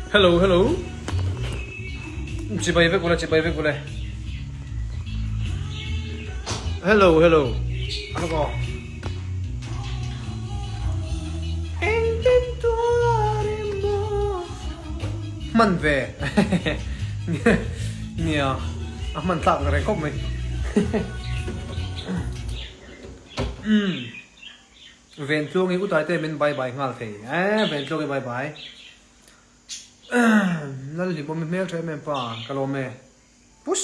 Hello hello Chibai vek ule chibai vek ule Hello hello Ano ko Hman ve Nia a hman tlak reng khawp mai Umm Ventluangi utaite min bye bye nghal thei e Ventluangi bye bye Lalhlimawmi hmel tha em em pa ka lawm e Puss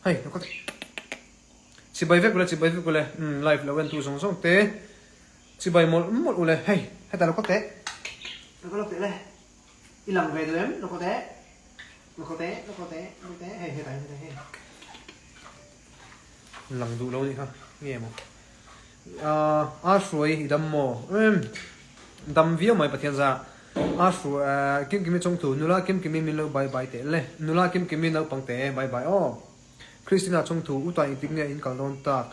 Hei lo kal Chibai vek ule chibai vek ule umm live lo en tu zawng zawng te chibai mawlh mawlh ule hei hetah lo kal teh lo kal teh le i lang ve duh em lo kal teh lo kal teh lo kal teh lo kal teh hei hetah hian hei lang duh lo nih kha nge maw Ahh a hruai i dam maw? Umm dam viau mai Pathian zah. A hruai ahh Kimkimi chawngthu nula Kimkimi min lo bye bye teh le. Nula Kimkimi naupang teh e bye bye aw. Christina chawngthu uta engtik nge in kal dawn tak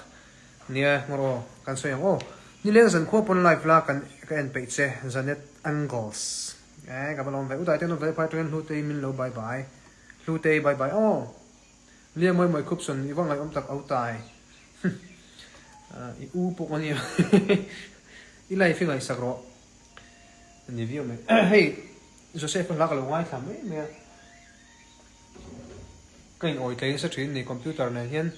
nia ngawr aw kan sawi ang aw. Nileng zan khua pawn live la kan ka en peih che Janet Angles. Eh ka va lawm ve utai te an awm ve phai atangin Hlutei min lo bye bye. Hlutei bye bye aw. Nia mawi mawi khup sawn i va ngaihawm tak au tai. I u pawh ka nia. I life hi ngaihsak rawh. Ni viau mai. Hei Joseph a hla ka lo ngaithla mai mai a. Ka in awi tlei nasa thin ni computer nen hian.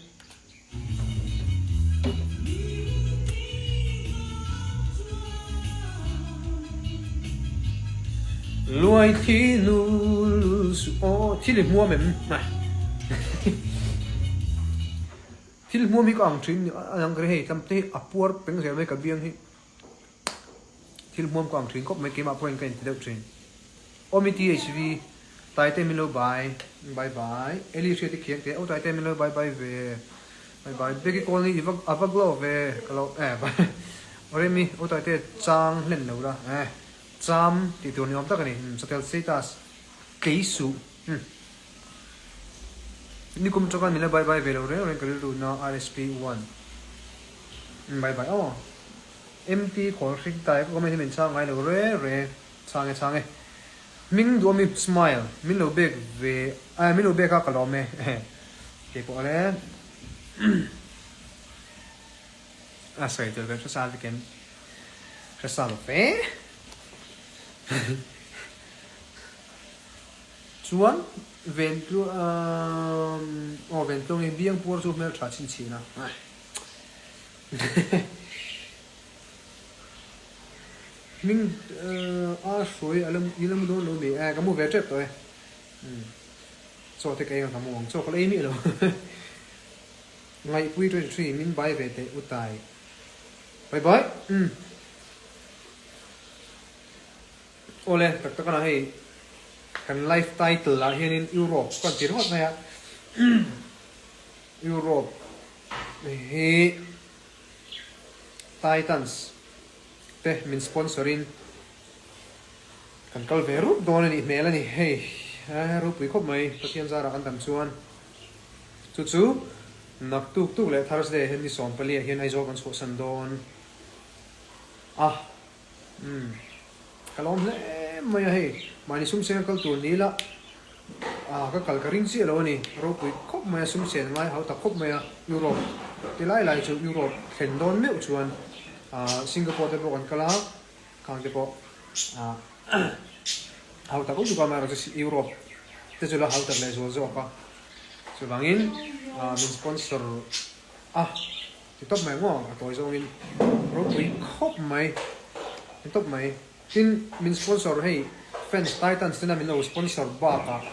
Luai thi nul suh aw thil i hmuam em? Thil hmuam hi ka ang thin a ang ka ring hei tlamte hi a puar peng zel mai ka biang hi thil hmuam ka ang thin khawp mai keimah pawhin ka inti deuh thin. Awmi THV Taite min lo bye bye bye Eli hriat i khiang teh aw Taite min lo bye bye ve bye bye Becky Colney i va a va glow ve ka lo eh bye Remi aw Taite chang hlen lo la eh cham tih tur ni awm tak a ni Satel status kei suh umm Nikum tawka min lo bye bye ve lo reng reng ka rilru na RSP one umm bye bye aw MT khawl hring tai ka comment hi min chhang ngai lo reng reng. Chhang e chhang e. Hming duh ami smile min lo bek ve eh min lo bek a ka lawm e kei pawh le a sawi tur kan hre sa vek em hre sa lo fe chuan ven tlu aw ven tluang hi biang puar chu hmeltha chhinchhin a. Hming a hruai a la i la mu dawn lo mi e ka mu ve tep tawh e umm chaw te ka ei ang ka mu ang chaw ka la ei miah lo Ngaihpui 23 min bai ve teh u tai bye bye umm Awle tak tak a hei kan life title ah hianin Europe ka ti ringawt mai a Europe hi Titans te min sponsor in kan kal ve rup dawn a nih hmel a ni. Hei ropui khawp mai Pathian zarah kan dam chuan chu chu naktuk tuk leh Thursday ah hian ni 14 ah hian Aizawl kan chhuahsan dawn a umm ka lawm hle mai a hei mahni sum senga kal tur ni ila Ah, ka kal ka ring chiah lo a ni. Ropui khawp mai a, sum sen ngai hau tak khawp mai a. Europe ti lai lai chu Europe thlen dawn meuh chuan ah Singapore te pawh kan kal a, khang te pawh ah hau tak lutuk a, amaherawhchu chu Europe te chu la hau tak lehzual zawk a. Chuvangin ah min sponsor a ti tawp mai ang aw, a tawi zawngin ropui khawp mai, ti tawp mai. Tin, min sponsor hei fans Titans tena min lo sponsor bakah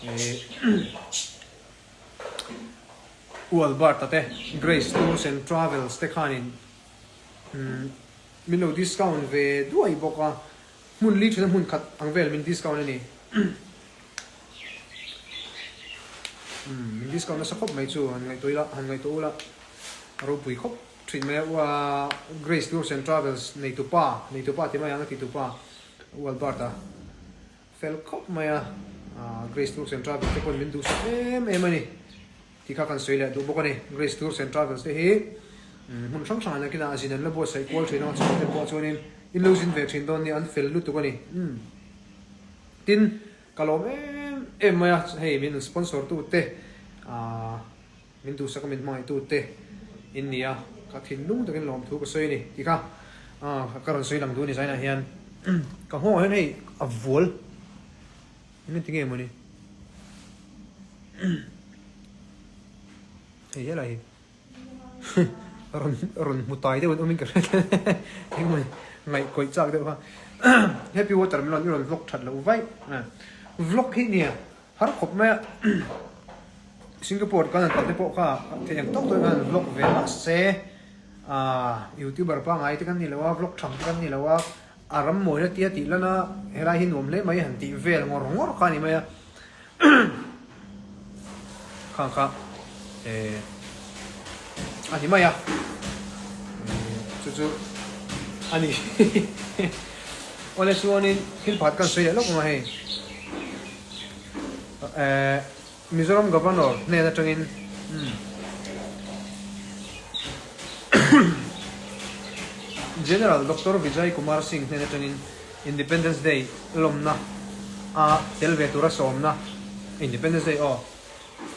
eh U Alberta te Grace Tours and Travels te khanin min lo discount ve duai bawk a, hmun li thena hmun khat ang vel min discount a ni. Min discount nasa khawp mai chu han ngaihtuah ila han ngaihtuah ula a ropui khawp. Thin mai a, ua Grace Tours and Travels neitupa, neitupa ti mai ang a titupa U Albert a fel khawp mai a, Grace Tours and Travels te pawn min duhsak em em a ni tih kha kan sawi leh duh bawk a ni. Grace Tours and Travels te hi hmun hrang hrangah nakinah zin an la buatsaih kual thin a, chhungte pawh chuanin in lo zin ve thin dawn nia an fel lutuk a ni. Umm. Tin, ka lawm em em mai a, hei min sponsor tu te aah min duhsak a min hmangaih tu te in ni a, ka thinlung takin lawmthu ka sawi a ni tih kha aah ka rawn sawi lang duh a ni zainah hian ka nghawngah hian hei a vual engtin tinge mawni hei helai hi. Rawn rawn hmu tai deuh an awmin ka hre engemaw ngaih kawih chak deuh kha happy watermelon i rawn vlog that loh vaih vlog hi nia har khawp mai a Singapore kan han kal te pawh kha theih ang tawk tawk in kan han vlog ve mahse ah youtuber pangngai te kan ni lo a vlog thang te kan ni lo a a ram mawina tia tih lan a helai hi nuam hle mai han tih vel ngawr ngawr kha a ni mai a. Khang kha eh a ni mai a chu chu a ni awle chuanin thil pakhat kan sawi leh lawk ang a hei eh Mizoram Governor hnen atangin umm General Doctor Vijay Kumar Singh hnen atangin Independence Day lawmna a tel ve tura sawmna Independence Day aw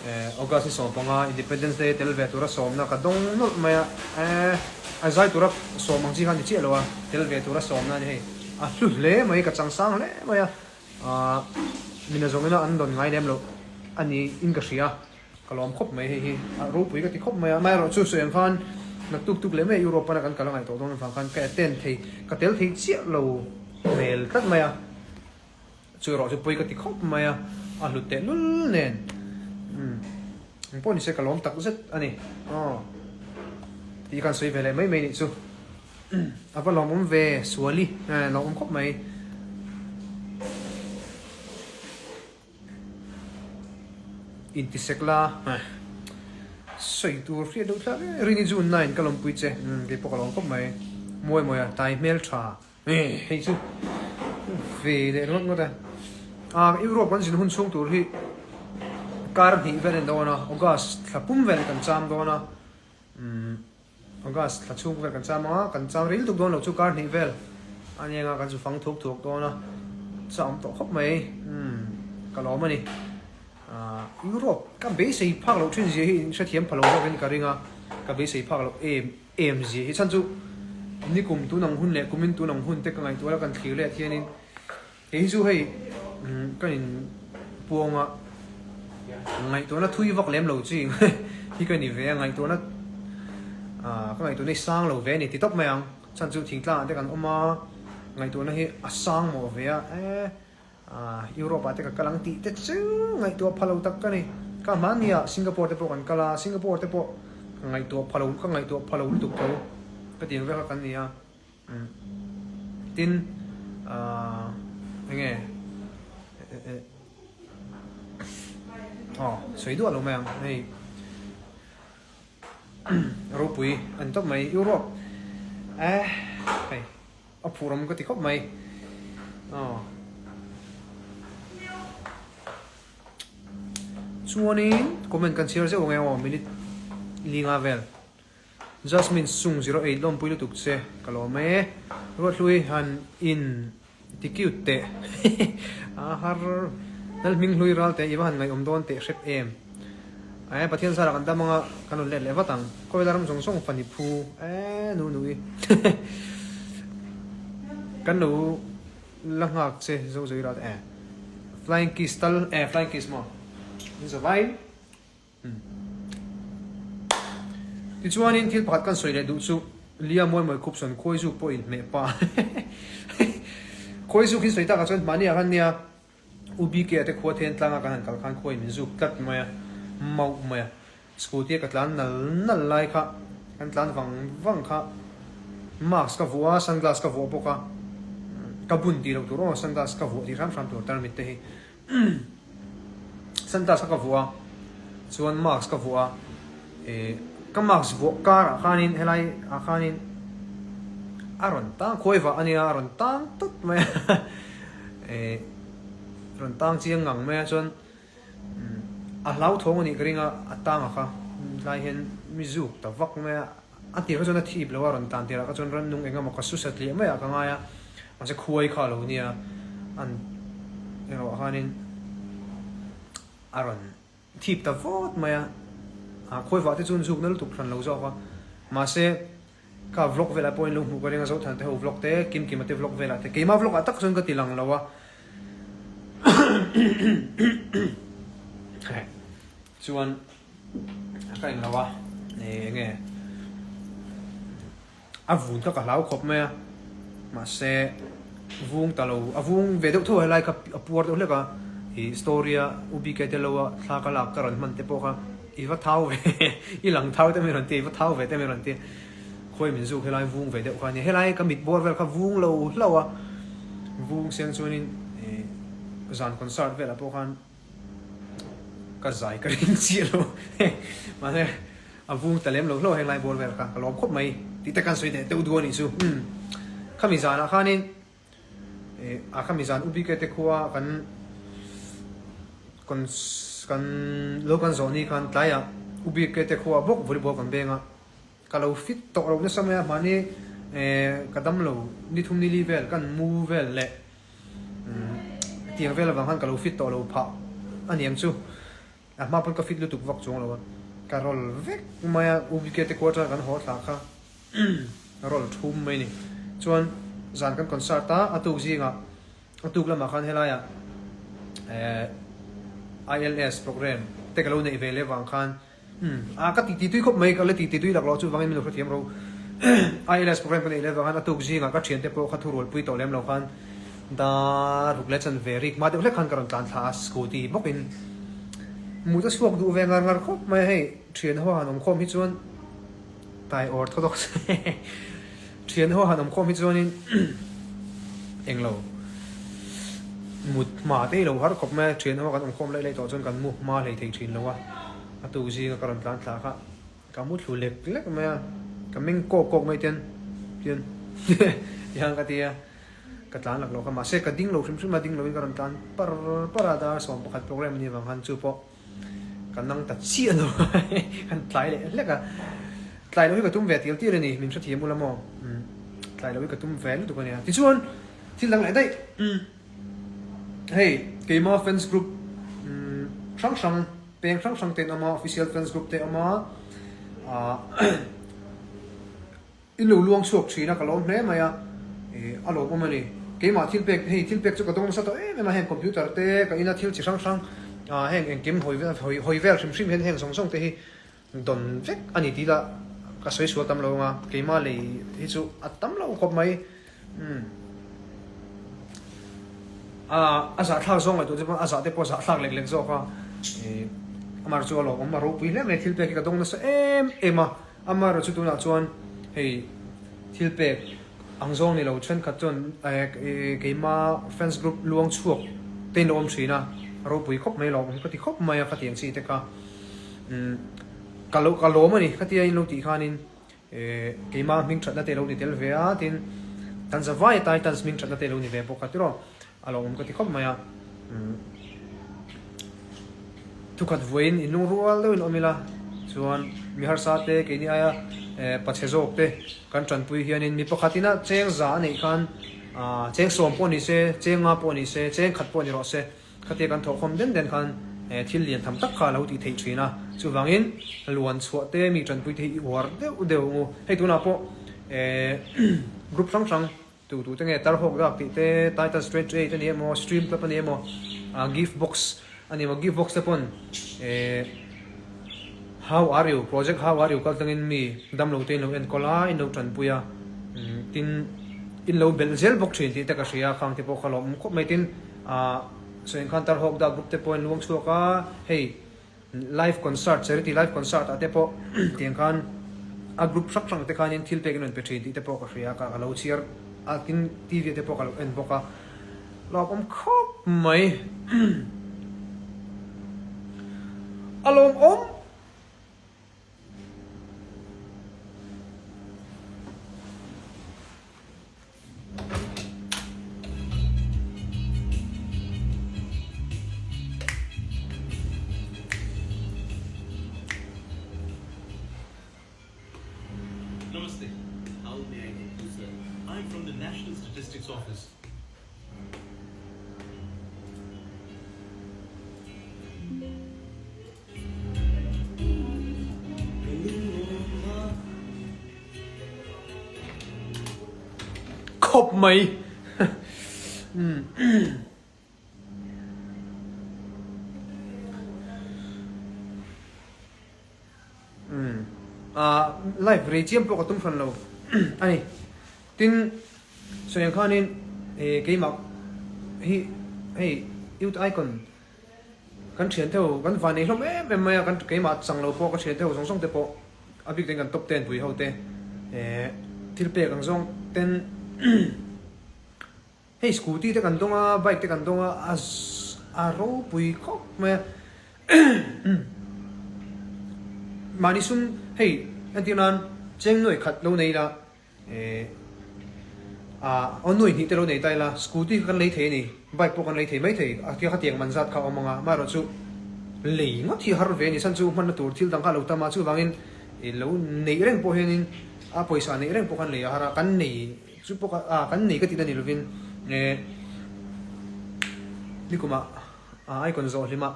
eh August ni 15 Independence Day a tel ve tura sawmna ka dawng nawlh mai a eh a zai tura sawm ang chi kha ni chiah lo a tel ve tura sawmna a ni hei a hlu hle mai ka changsang hle mai a ah mina zawngina an dawn ngai lem loh a ni in ka hria. Ka lawm khawp mai hei hi a ropui ka ti khawp mai a, amaherawh chu sawi ang khan naktuk tuk leh mai Europe pana kan kal a ngaih tawh dawn avang khan ka attend thei ka tel thei chiah lo hmel tlat mai a, chu erawh chu pawi ka ti khawp mai a, a hlut teh lul nen umm engpawh nise ka lawm tak zet a ni aw tih khan sawi ve leh mai mai nih chu a va lawmawm ve suali lawmawm khawp mai. Intisek la sawi tur hriat deuh thlak e Rini June 9 ka lawmpui che umm kei pawh ka lawm khawp mai mawi mawi a tai hmel tha hei chu ve leh ringawt ngawt a ah Europe kan zin hun chhung tur hi kar hnih vel a ni dawn a August thla pum vel kan cham dawn a umm. August thla chhung vel kan cham ang a, kan cham ril tuk dawn lo chu kar hnih vel a ni anga kan zu fang thuak thuak dawn a, chak awm tawh khawp mai, umm ka lawm a ni. Ahh Europe ka beisei phak loh thin zia hi in hrethiam pha lo zawk in ka ring a, ka beisei phak loh em em zia hi chhan chu nikum tun ang hun leh kumin tun ang hun te ka ngaihtuah la kan thlir let hianin Kei hi chu hei ka in puang a, ngaihtuahna thui vak lem lo chi hi ka ni ve a, ngaihtuahna ah ka ngaihtuahna hi sang lo ve a ni ti tawp mai ang, chhan chu thingtlang ah te kan awm a, ngaihtuahna hi a sang mawh ve a, eh ah Europe ah te ka kal ang tih te chu ngaihtuah pha lo tak ka ni, ka hmani ah Singapore te pawh kan kal a, Singapore te pawh ka ngaihtuah pha lo ka ngaihtuah pha lo lutuk tho ka ti ang vek a kan ni a. Tin, eng nge aw sawi duah lo mai ang hei ropui a ni tawp mai Europe eh hei a phur awm ka ti khawp mai aw chuanin comment kan chhiar zeuh ang e aw minute li nga vel. Jasmine sung 08 lawmpui lutuk che ka lawm e Ruathlui han in ti cute teh a har Lal hming hlui ral teh i va han ngaihawm dawn teh hrep em e Pathian zara kan dam anga kan rawn let leh vat ang khawvel ram zawng zawng fani phu e nu nu i kan lo la nghak che zo zoi ral teh e flying kiss tal e flying kiss maw in zavai. Tichuanin thil pakhat kan sawi leh duh chu Lia mawi mawi khup sawn khawi zuk pawh inhmeh pa khawi zuk hi sawi takah chuan mahni ah khan nia U BK a te khua then tlanga kan han kal khan khawi min zuk tlat mai a mauh mai a scooty a ka tlan nal nal lai kha kan tlan vang vang kha mask ka vuah a sunglass ka vuah bawk a ka bun tih loh tur aw sunglass ka vuah tih hram hram tur tarmit te hi. Sunglass kha ka vuah a, chuan mask ka vuah a, eh ka mask vuah karah khanin helai ah khanin a rawn tang khuai vah a nia a rawn tang tawp mai a eh rawn tang chiang ngang mai a chuan a hlauthawng a nih ka ring a a tang a kha tlai hian mi zuk ta vak mai a. A tir kha chuan a thip lo a rawn tan tirah kha chuan rannung eng emaw ka su satliah maiah ka ngai a, mahse khuai kha a lo nia an Englo ah khanin a rawn thip ta vawt mai a, a khawi vah te chu an zuk na lutuk hran lo zawk a, mahse ka vlog velah pawhin lo hmuh ka ring a, Zothan te ho vlog te, Kimkima te vlog velah te, keimah vlog ah tak chuan ka ti lang lo a, chuan ka englo a, eng nge. A vun kha ka hlau khawp mai a, mahse vung ta lo, a vung ve deuh tho a helai kha a puar deuh hlek a, ih story a U BK te lo a thla ka lak ka rawn hman te pawh kha i va thau ve i lang thau te mai rawn ti a, i va thau ve te mai rawn ti a, khawi min zuk helai vung ve deuh kha a nia, helai ka mit bawr vel kha vung lo hlauh a, vung seng chuanin ih zan concert velah pawh khan Ka zai ka ring chiah lo mahse a vung ta lem lo hlauh heng lai bawr vel kha ka lawm khawp mai tih te khan sawi teh deuh duh a nih chu umm khami zanah khanin ih a khami zan UBK te khua kan kan kan lo kan zawh ni khan tlaiah UBK te khua bawk volleyball kan beng a ka lo fit tawh lo nasa mai a mahni eh ka dam lo ni thum ni li vel kan mu vel leh. Tiang vel avang khan ka lo fit tawh lo phah a niang chu. A hma pawn ka fit lutuk vak chuang lo a, ka roll vek mai a, UBK te quarter kan haw thla kha roll thum mai a ni. Chuan zan kan concert a, a tuk zingah a tuk lamah khan helaiah eh ILS programme te ka lo neih ve leh vang khan Umm a ka titi tui khawp mai ka la titi tui lak lo chu vangin min lo hrethiam ro ILS program ka neih leh vang khan a tuk zingah ka thiante pawh kha thurual pui tawh lem lo khan dar ruk leh chan ve rik hma deuh hlek khan ka rawn tlan thla a scooty bawkin mut a chhuak duh ve ngar ngar khawp mai a hei thian ho han awm khawm hi chuan tai orthodox Thian ho han awm khawm hi chuanin englo mut hma te hi lo har khawp mai a, thian ho kan awm khawm laih laih tawh chuan kan mu hma hlei thei thin lo a, a tuk zinga ka rawn tlan thla kha ka mu thlu lek lek mai a, ka meng kawk kawk mai tian tian tiang ka ti a, ka tlan lak lo kha mahse ka ding lo hrim hrim a, ding loin ka rawn tlan par par a, dar 11 program a nih avang khan chu pawh. Ka nang ta chiah lo kan tlai leh hlek a, tlai loh hi ka tum ve tial tial a ni, min hrethiam ula maw, umm tlai loh hi ka tum ve lutuk a nia. Tichuan thil dang leh daih, umm hei keima fans group umm hrang hrang peng hrang hrang te an awm a, official fans group te a awm a, ah I lo luang chhuak thin a, ka lawm hle mai a, ih a lawmawm a ni. Keimah thil pek, hei thil pek chu ka dawng nasa tawh em em a, heng computer te, ka ina thil chi hrang hrang, ah heng engkim hawi vel hawi hawi vel hrim hrim hian heng zawng zawng te hi dawn vek a ni tih lah ka sawi sual tam lo ang a, keimah lei hi chu a tam lo khawp mai. Umm a zahthlak zawng ngaihtuah chu a zah te pawh a zahthlak lek lek zawk a, ih amah chu a lawmawm a ropui hle mai, thil pek hi ka dawng nasa em em a. Amaherawhchu tunah chuan hei thil pek ang zawng ni lo thenkhat chuan keima fans group luang chhuak te in lo awm thin a, ropui khawp mai lo ka ti khawp mai a khatiang chi te kha ka lo ka lawm a ni khatia in lo tih khanin keima hming thatna te lo ni tel ve a tin kan zavai Titans hming thatna te lo ni ve bawk a tiraw. A lo awm ka ti khawp mai a, thukhat vuaiin in lungrual deuhin awm ila chuan mi harsa te keini aia pachhe zawk te kan tanpui hianin mi pakhat ina cheng za a neih khan cheng sawm pawh ni se, cheng nga pawh ni se, cheng khat pawh ni rawh se khatia kan thawhkhawm den den khan thil lian tham tak kha a lo tih theih thin a, chuvangin luan chhuah te mi tanpui te hi i uar deuh deuh ang u. Hei tunah pawh group hrang hrang Tu tu te nge tar hawk dak tih te, Titan Straight Trade a ni emaw, Stream Club a ni emaw, ah Gift Box a ni emaw, Gift Box te pawn eh How are you, Project How are you kal tlangin mi damlo te in lo enkawl a, in lo tanpui a, tin in lo belh zel bawk thin tih te ka hria, khang te pawh kha lawmawm khawp mai tin ah sawi ang khan tar hawk dak group te pawh in luang chhuak a, hei Live concert, charity live concert ah te pawh tiang khan a group hrang hrang te khanin thil pek in rawn pe thin tih te pawh ka hria ka lo chhiar a tin TV ah te pawh ka lo en bawk a lawmawm khawp mai a lawmawm. Namaste. How may I help you, sir? I'm from the National Statistics Office. khawp mai. Umm ah live rei chiam pawh ka tum hran lo a ni. Tin, sawi ang khanin eh keimah hi hei youth icon kan thian theuh kan van nei hlawm em em mai a, kan keimah chang lo pawh ka thian theuh zawng zawng te pawh a bik ten kan top ten pui ho te eh thil pek ang zawng ten Hei scooty te kan dawng a, bike te kan dawng a, a a ropui khawp mai a. Mahni sum hei entir nan cheng nuai khat lo nei ila eh ah aw nuai hnih te lo nei ta ila scooty kha kan lei thei a ni, bike pawh kan lei thei mai thei a tia khatiang man zat kha a awm ang a, amaherawh chu lei ngawt hi a har ve a ni, chhan chu hmanna tur thil dang kha a lo tam a, chuvangin i lo neih reng pawh hianin a pawisa neih reng pawh khan lei a har a, kan nei. Chu pawh a kan nei ka tihna ni lovin eh nikumah icon zawh hlimah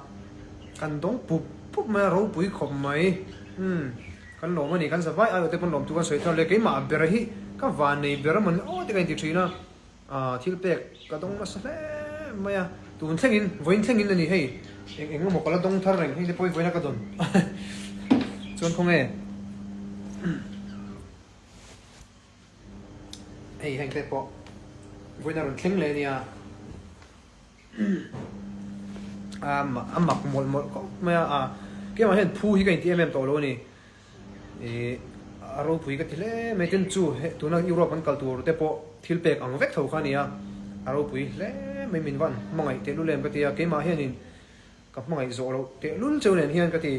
kan dawng pup pup mai a ropui khawp mai umm kan lawm a ni kan zavai aiawh te pawn lawmtu kan sawi thar le keimah ber hi ka van nei ber a mawni aw te ka inti thin a ah thil pek ka dawng nasa hle mai a tun thlengin vawiin thlengin a ni hei eng eng emaw ka la dawng thar reng hei te pawh hi vawiin a ka dawn chuan khawnge. Hei heng te pawh vawiin a rawn thleng leh a nia a mak mawlh mawlh khawp mai a a keimah hian phu hi ka inti em em tawh lo a ni ih a ropui ka ti hle mai tin chu tuna Europe an kal tur te pawh thil pek ang vek tho kha a ni a a ropui hle mai min van hmangaih tehlul em ka ti a keimah hianin Ka hmangaih zawh loh tehlul cheu nen hian ka ti.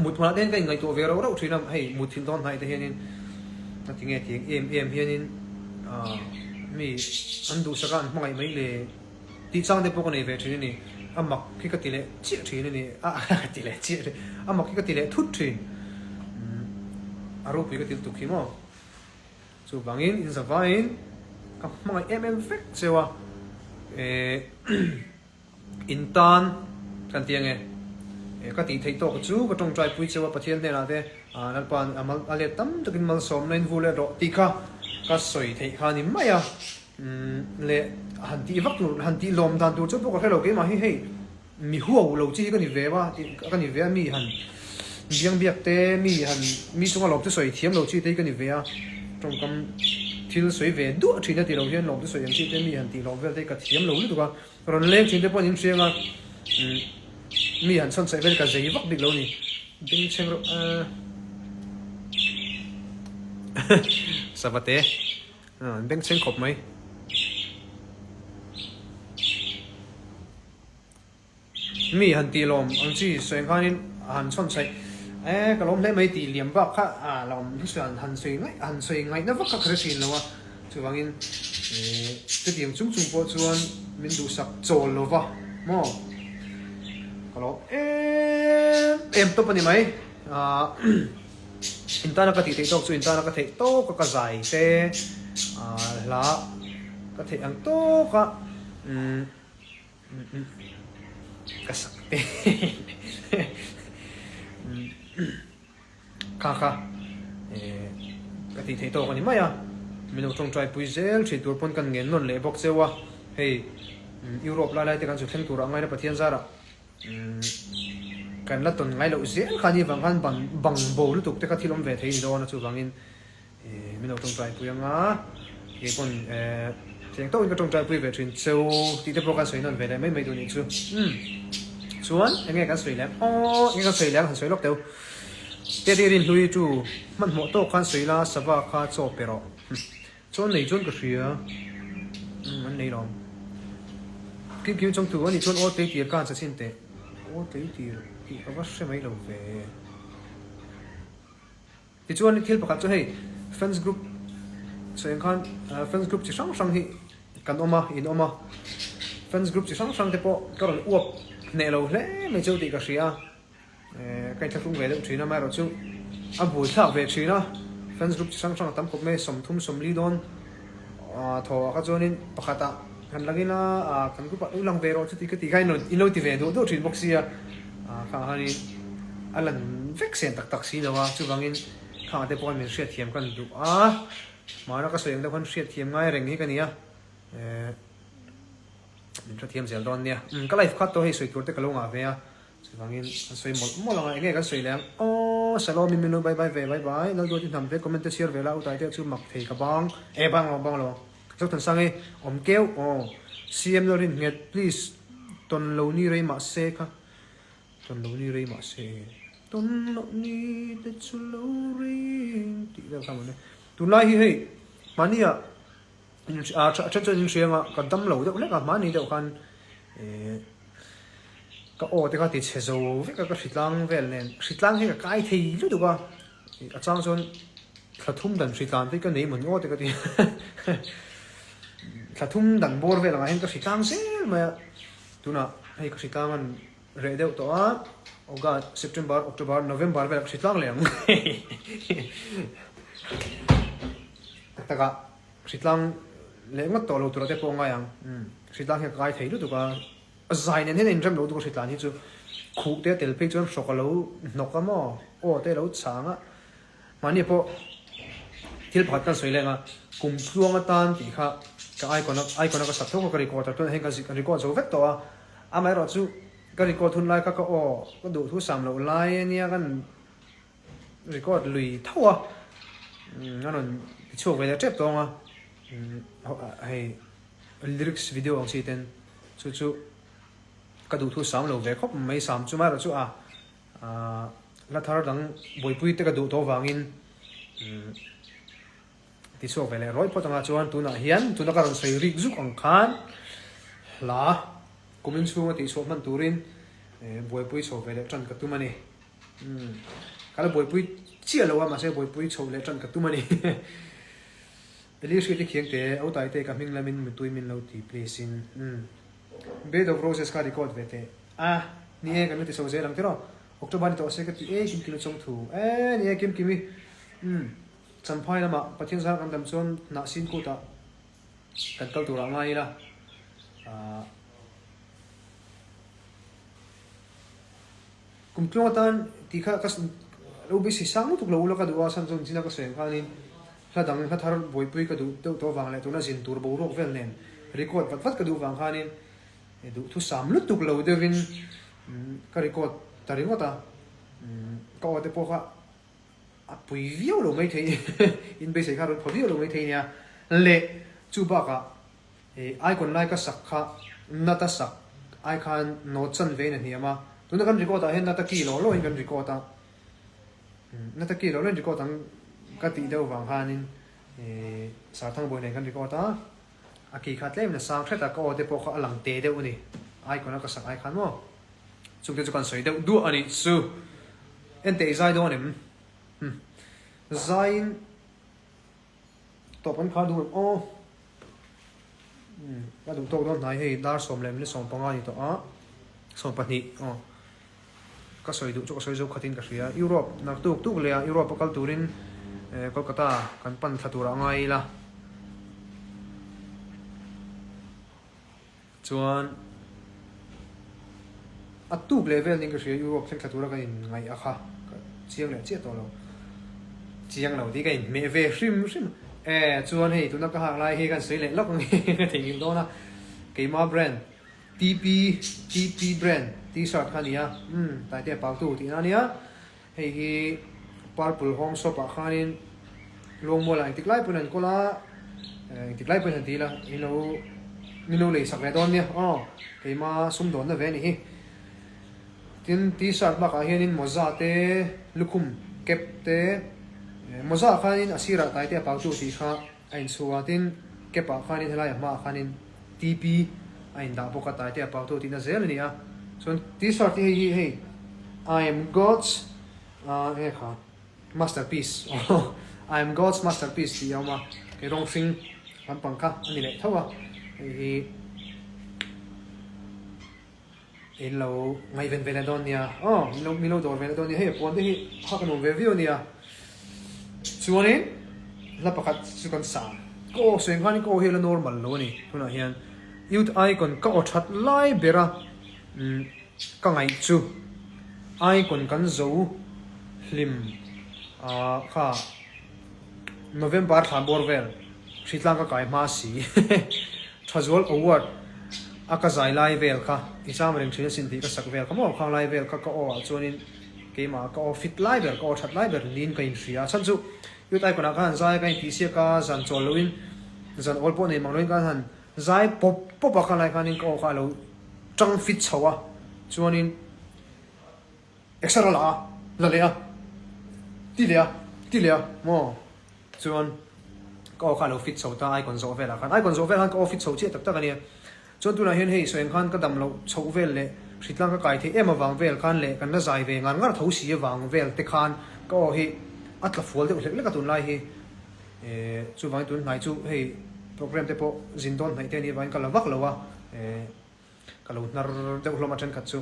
Mut hmunah te hian ka inngaihtuah ve rauh rauh thin a, hei mut thil dawn hnaih te hianin a ti nge tiang em em hianin mi an duhsak a an hmangaih mai le tih chang te pawh ka nei ve thin a ni. A mak hi ka ti leh chiah thin a ni, a ka ti leh chiah thin, a mak hi ka ti leh thut thin. A ropui ka ti lutuk hi maw. Chuvangin inzavaiin ka hmangaih em em vek cheu a, eh in tan kan ti ange, eh ka tih theih tawk chu ka tawngtai pui cheu a Pathian hnenah te ah Lalpa'n a mal a let tam takin malsawmna in vu let rawh tih kha ka sawi theih kha a ni mai a, umm leh han tih vak tur han tih lawm dan tur chu pawh ka hre lo keimah hi hei. Mi huau lo chi hi ka ni ve a, ka ni ve a, mi han biang biak te, mi han mi chunga lawm chu sawi thiam lo chi te hi ka ni ve a, tawngkam thil sawi ve duah thin a ti lo hian lawm chu sawi ang chi te mi han tih hlawh vel te hi ka thiam lo lutuk a, rawn leng thin te pawh an inhriang a, mi han chhawn chhaih vel ka zei vak bik lo a ni, bengchheng reuh a Savate an bengchheng khawp mai. Mi han tih lawm ang chi sawi ang khanin a han chhawn chhaih e ka lawm hle mai tih liam bak kha a lawm hi chuan han sawi ngaih han sawi ngaihna vak kha ka hre thin lo a, chuvangin eh chutiang chung chung pawh chuan min duhsak chawl lo va maw ka lawm em em tawp a ni mai ah in tana ka tih theih tawk chu in tana ka theih tawk a ka zai te ah hla ka theih ang tawk a umm. Ka sak te kha kha ka tih theih tawk a ni mai a, min lo tawngtai pui zel thin tur pawn kan ngen nawn leh bawk cheu a, hei Europe lai lai te kan chu thleng turah ngaina Pathian zarah kan la tawn ngai loh zel kha ni vang khan bang bo lutuk te kha thil awm ve thei a ni dawn a chuvangin Min lo tawngtai pui anga, kei pawn cheng tawkin ka tawngtai pui ve thin cheu tih te pawh kan sawi nawn ve leh mai mai duh nih chu. Umm chuan eng nge kan sawi leh ang aw, eng nge kan sawi leh ang han sawi lawk teu. Tete Rinhlui chu hmanhmawh tawk khan sawi la, sava kha chaw pe rawh. Chuan nei chuan ka hria, umm an nei lawm. Kim Kim chawngtu a nih chuan aw tleitir khan sa chhin teh. Aw tleitir tih ka va hre mai lo ve. Tichuan thil pakhat chu hei fans group sawi ang khan fans group chi hrang hrang hi kan awm a, in awm a, fans group chi hrang hrang te pawh ka rawn uap hneh lo hle mai cheu tih ka hria a, ka inthlahrung ve deuh thin a, amaherawh chu a buaithlak ve thin a, fans group chi hrang hrang a tam khawp mai, 30 40 dawn thaw ah kha chuanin pakhat ah han lang ila kan group ah lo lang ve rawh chuti ka tih kha in lo ti ve duh duh thin bawk sia khang khanin a lan vek sen tak tak si lo a chuvangin khang te pawh khan min hriatthiam kan duh a. Hmana ka sawi ang deuh khan hriatthiam ngai reng hi ka ni a, eh min hrethiam zel dawn nia. Umm ka life khat tawh hei sawi tur te ka lo ngah ve a, chuvangin kan sawi mawlh mawlh ang a, enge kan sawi leh ang aw Shalom in min lo bye bye ve bye bye Lalduat i hnam te comment te chhiar ve la utai te chu mak thei ka bang eh bang lo bang lo Zothansang i awm keuh aw CM lo rin nghet please tawn lo ni rei mahse kha Tawn lo ni rei mah se, tawn loh ni te chu lo ring tih vel kha mawni. Tunlai hi hei mahni ah a then chuan in hria anga ka dam lo deuh hlek a, mahni deuh khan eh ka aw te kha ti chhe zo vek a ka hritlang vel nen, hritlang hi ka kai thei lutuk a, a chang chuan thla thum dan hritlan te hi ka nei mawni aw te ka ti thla thum dan bawr vel angah hian ka hritlang zel mai a, tunah hei ka hritlang an Reh deuh tawh a, August, September, October, November velah ka hre tlang leh ang. Tak tak ah hre tlang leh ngawt tawh lo tura te pawh a ngai ang. Umm hre tlang hi ka kai thei lutuk a, a zai nen hian a inrem lo lutuk a hre tlan hi chu khuh te a tel phei chuan hrawk a lo hnawk a maw, aw te a lo chang a. Mahni pawh thil pakhat kan sawi leng a, kum tluang atan tih kha ka icon a icon a ka sak tho kha ka record a, tunah hian ka record zo vek tawh a, amaherawh chu ka record hun lai kha ka aw ka duh thu sam loh lai ania kan record lui tho a, a rawn ti chhuak ve leh tep tawng a, hei lyrics video ang chi ten chu chu ka duh thu sam lo ve khawp mai sam chu amaherawh chu a. Hla thar dang buaipui te ka duh tawh vangin ti chhuak ve leh rawih phawt anga chuan tunah hian tuna ka rawn sawi rik zuk ang khan hla kumin chhunga tih chhuah hman turin buaipui chho ve leh tan ka tum a ni. Ka la buaipui chiah lo a mahse buaipui chho leh tan ka tum a ni. Eli hriat i khiang te, Autai te ka hming lamin mutui min lo ti please in. Bed of Roses kha record ve teh. A, ni e, kan la ti chho zel ang tiraw? October ni tawh se ka ti e, Kimkimi chawng thu. E, ni e, Kimkimi. Umm, Champhai lamah Pathian zar kan dam chuan hnah sin kutah kan kal turah ngai ila. Ah, kum tluang atan tih kha ka lo beisei sang lutuk lo ula ka duh a, chhan chuan zina ka sawi ang khanin hla dang hla thar buaipui ka duh deuh tawh avang leh tuna zin tur boruak vel nen record vat vat ka duh vang khanin Duhthusam lutuk lo deuhin ka record ta ringawt a, ka aw te pawh kha a pui viau lo maithei in beisei kha a rawn phaw viau lo maithei nia. Leh chu bakah icon lai ka sak kha nata sak ai khan note chan vein a hniam a, tuna kan record ah hian nata key law lawin kan record a, nata key law lawin record ang ka tih deuh vang khanin Sarthangbawi nen kan record a. A key kha tlem in a sang hret a, ka aw te pawh kha a lang te deuh a ni. Icon a ka sak ai khan maw? Chungte chu kan sawi deuh duah a nih chu. Enteh i zai dawn em? Umm. Zaiin tawp kan khar duh em aw? Umm, ka duh tawk dawn hnai hei dar 10 leh minute 15 a ni tawh a, 12 aw. Ka sawi duh chu ka sawi zo khatin ka hria. Europe naktuk tuk leh ah Europe a kal turin Kolkata kan pan thla turah ngai ila. Chuan a tuk leh vel niin ka hria Europe thleng thla tura kan in ngaih a kha ka chiang leh chiah tawh lo. Chiang lo tih ka inhmeh ve hrim hrim. E chuan hei tuna ka hak lai hi kan sawi leh lawk ang ka theihnghilh dawn a. Keima brand. TP TP brand T-shirt kha a ni a, umm Taitea Pautu tihna a nia, hei hi Purple Home Shop ah khanin Luangmual ah engtik lai pawhin an kawl a, engtik lai pawhin han ti ila min lo min lo lei sak ve dawn nia aw, keima sumdawnna ve a ni hi. Tin T-shirt bakah hianin mawza te, lukhum cap te, mawza ah khanin a sirah Taitea Pautu tih kha A inchhuh a, tin cap ah khanin helai a hmaah khanin TP a indah bawk a, Taite a pautu tihna zel a ni a. Chuan T-shirt hi hei hi hei I am God's ah enge kha masterpiece aw I am God's masterpiece tih a awm a, kei rawng hring lampang kha a ni leh tho a, hei hi In lo ngaihven ve leh dawn nia. Aw, min lo min lo dawr ve leh dawn nia. Hei a puan te hi hak a nuam ve viau ania. Chuanin hla pakhat chu kan sa. Ka aw sawi ang khanin ka aw hi a la normal lo a ni. Tunah hian Youth Icon ka aw that lai bera umm ka ngaih chu Icon kan zo hlim ah kha. November thla bawr vel hritlang ka kai hma si. Thazual Award a ka zai lai vel kha i cham reng thin asin tih ka sak vel kha maw khang lai vel kha ka aw ah chuanin keimah ka aw fit lai ber ka aw that lai ber niin ka inhria a chhan chu Youth Icon ah khan zai ka intihsiak a zan chawl loin zan awl pawh nei mang loin khan han zai pawp pawp a khan lai khanin ka aw kha a lo tang fit chho a chuanin Exer a la a, la leh a, ti leh a, ti leh a maw? Chuan ka aw kha a lo fit chho ta icon zawh velah khan. Icon zawh velah khan ka aw fit chho chiah tak tak a nia. Chuan tunah hian hei sawi ang khan ka dam loh chhoh vel leh hritlang ka kai theih em avang vel khan leh kan la zai ve ngar ngar tho si avang vel te khan ka aw hi a tla fual deuh hlek hlek a tunlai hi. Eh chuvangin tun hnai chu hei program te pawh zin dawn hnaih te a nih avangin ka la vak lo a eh. Ka lo hnar deuh hlawm a thenkhat chu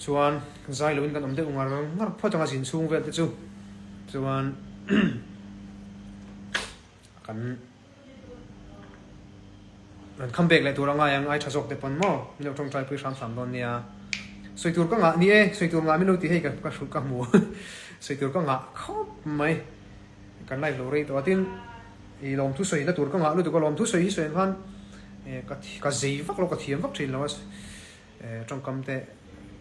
chuan zai loin kan awm deuh ngar ngar phawt ang a zin chhung vel te chu chuan kan kan kham bek leh tur a ngai ang ai tha zawk te pawn maw min lo tawngtai pui hram hram dawn nia sawi tur ka ngah ni e sawi tur ngah min lo ti hei ka ka ka hmu sawi tur ka ngah khawp mai Kan live lo rei tawh a tin i lawmthu sawi na tur ka ngah lutuk a lawmthu sawi hi sawi ang khan ka ka zei vak lo ka thiam vak thin lo a tawngkam te